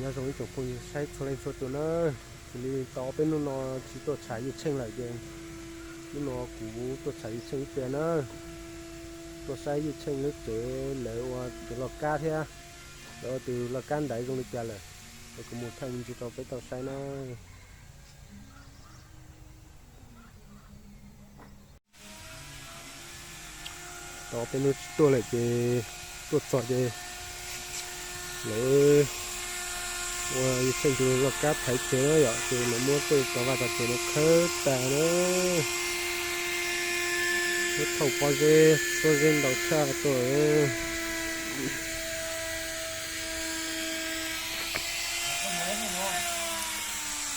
Nyob zoo ib tsoom phooj ywg saib txhua leej txhua tus na, xws li tau ob peb hnub no tsis tuaj tsham Yaj Tsheej lawm ces hnub no kuv tuaj tsham Yaj Tsheej ib pliag na, tuaj saib Yaj Tsheej lub tsev lawv ua tus laj kab thiab, lawv ua tus laj kab ntawd zoo li cas lawm, es kuv mus thaij me ntsis rau peb tau saib na. Tau ob peb hnub tsis tuaj lawm ces tuaj txog ces lawv ua Yaj Tsheej tus laj kab thaiv tsev na yom, ces lawv muab tej tog vaj tog tsev no khawb tag na. Lawv thauj pob zeb, pob zeb ntau tshaj tuaj.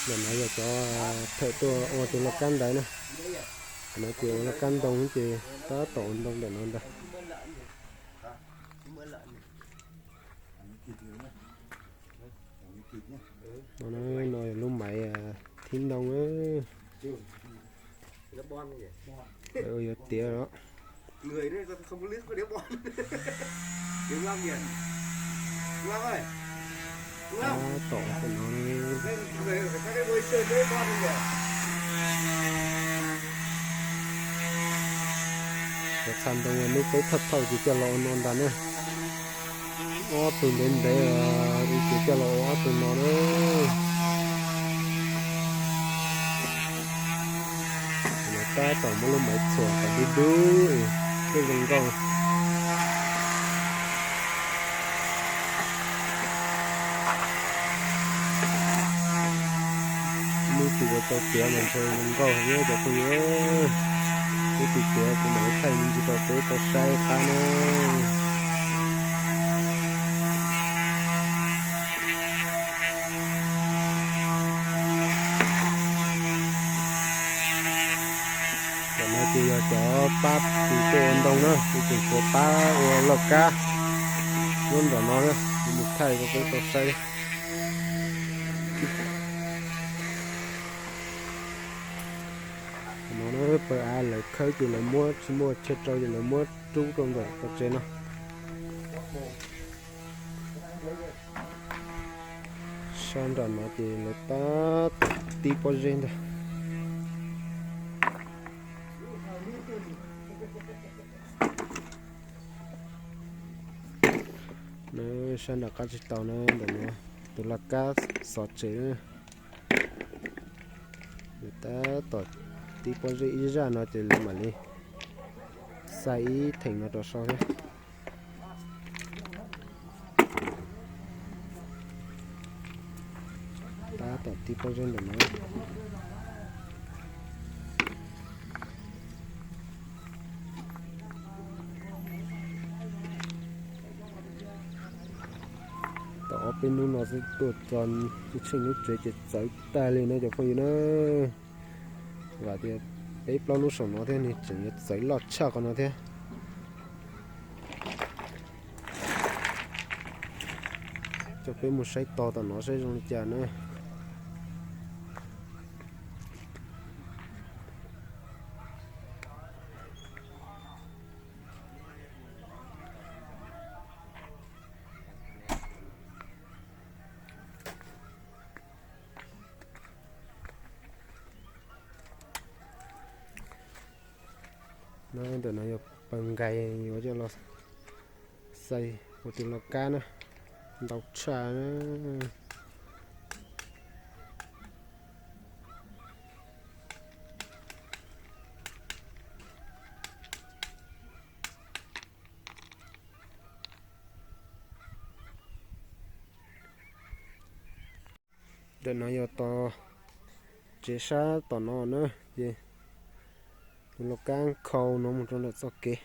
Ntawm no yog cov thawj tuaj ua tus laj kab ntawd na. Ntawm no ces ua laj kab ntoo ces tab tom ua ntoo ntawm no ntag. No yog lub maiv thib ntoo, ua yuav tiav os. Tab tom ua tej no. Cov txha ntoo hnub peb thauj thauj ces coj los ua no ntag na. Ob tug ntev ntev, ces coj los ua ob tug no na. Tab tom muab lub maiv txhuam kom dub dub, thiaj zoo nkauj. Hnub twg yuav tau tiav mas ntshe zoo nkauj heev cov phooj ywg. Hnub twg tiav kuv mam li thaij me ntsis rau peb tau saib qab na. Cov no ces yog cov pab tus tuaj ua ntoo na, tus tseem tshuav pab ua laj kab nyob nram no, kuv mus thaij rau peb tau saib. No pawg av lawv khawb ces lawv muab tsis muaj chaw rau ces lawv muab rub rau ntawm tog tsev no. Sab nram no ces lawv tab tom tib pob zeb ntag. Sab nram qab tsis tau na, ntawm no tus laj kab xov tsev. Lawv tab tom tib pob zeb ib zaj no ces lawv mam li xa ib theem no rau saud thiab. Tab tom tib pob zeb ntawm no. Tau ob peb hnub no xwb tuaj txog Yaj Tsheej lub tsev ces txawv tag li na cov phooj ywg na. Vam tias peb plaub lub saum no thiab nws tseem yuav txawv loj tshaj qhov no thiab. Coj peb mus saib tog tom no saib zoo li cas na. Ntawm no yog pawg nkais yuav coj los xais ua tus laj kab na, ntau tshaj. Ntawm no yog tog tsev sab tom no na, ces tus laj kab khau no mus rau ntawm txoj kev.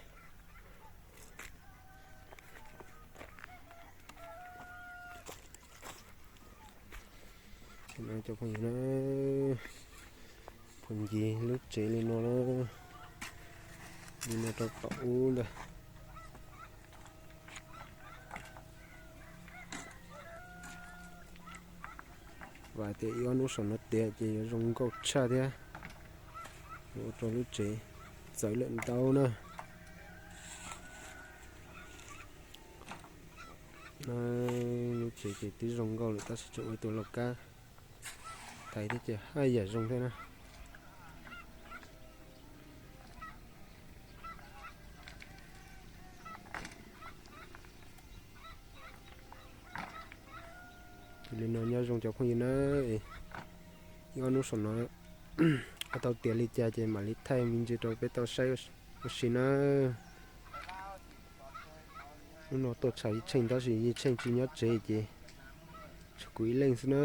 Cov phooj ywg, phooj ywg lub tsev li no na, li no rau tom ub ntag. Vam tias ib ob hnub saum no tiav ces yuav zoo nkauj tshaj thiab. Ua rau lub tsev txawv lawm ntau na. Lub Tsev ces twb zoo nkauj lawm tab sis tseem ua ib tug lau kab thaiv thiab ces haj yam zoo thiab na. Li no nyob zoo cov phooj ywg na, ib ob hnub saum no tau tiav li cas ces mam li thaij me ntsis rau peb tau saib ua si na. Hnub no tuaj tsham Yij Tsheej tab sis Yij Tsheej tsis nyob tsev ces tshuav kuv ib leeg xwb na.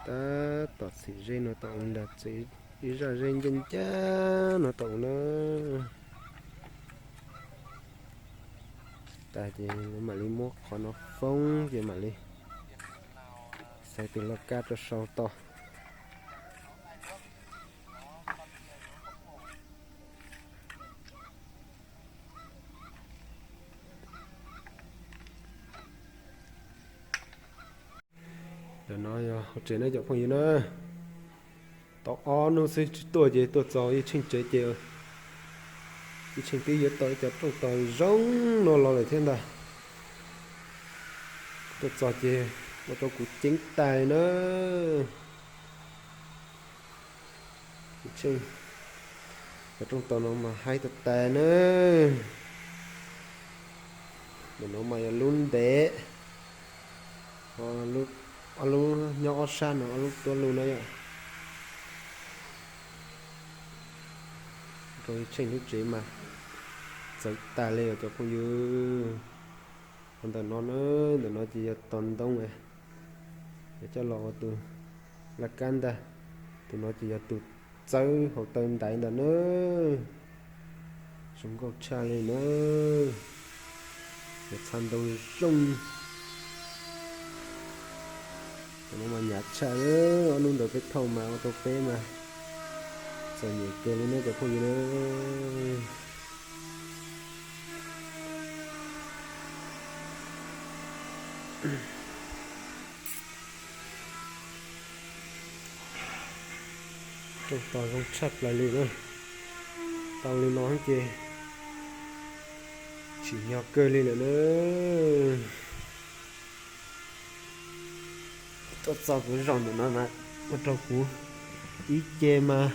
Tab tom txhim zej no tau ua ntag, txhim ib zaj zej ncaj ncaj no tau ua na. Tsis tas ces mam li muab qhov no foob ces mam li xaiv tus lau kab rau sau tau. Ntawm no yog hauv tsev na cov phooj ywg na. Tau ob hnub xwb tsis tuaj ces tuaj txog Yij Tsheej tsev ces Yij Tsheej twb yuav tau ib co rooj tog zoo no los lawm thiab ntag. Tuaj txog ces ua rau kuv ceeb tas na. Yij Tsheej, cov rooj tog no mas haib tas tas na. Ntawm no mas yog lub ntev, ob lub nyob ob sab no ob lub tuab lug na yom. Rau Yij Tsheej lub tsev mas txawv tas li os cov phooj ywg. Qhov ntawm no na, ntawm no ces yog tog ntoo, yog coj los ua tus laj kab ntag. Tus no ces yog tus txawb hauv taw ntaiv ntawm na. Zoo nkauj tshaj li na. Yog txha ntoo zoo. Tus no mas hnyav tshaj, ob hnub ntawd peb thauj mas ua rau peb mas txom nyem kawg li na cov phooj ywg na. Rooj tog zoo tshaj plaws li na. Tau li no ces tsim nyog kawg li lawm na. Tuaj txog kuv zaum ntawm no mas ua rau kuv ib ce mas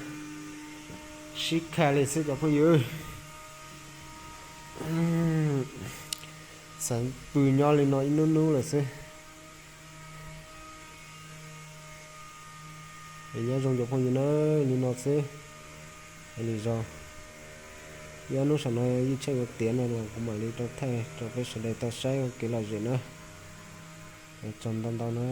sib kha li xwb cov phooj ywg. Xav pw nyob li no ib hnub hnub lawm xwb. Es nyob zoo cov phooj ywg na, li no xwb. Es lwm zaus, ib ob hnub saum no Yij Tsheej ua tiav no los kuv mam li rau thaij rau peb sawv daws tau saib ua kev lom zem na. Es tsaug ntau ntau na.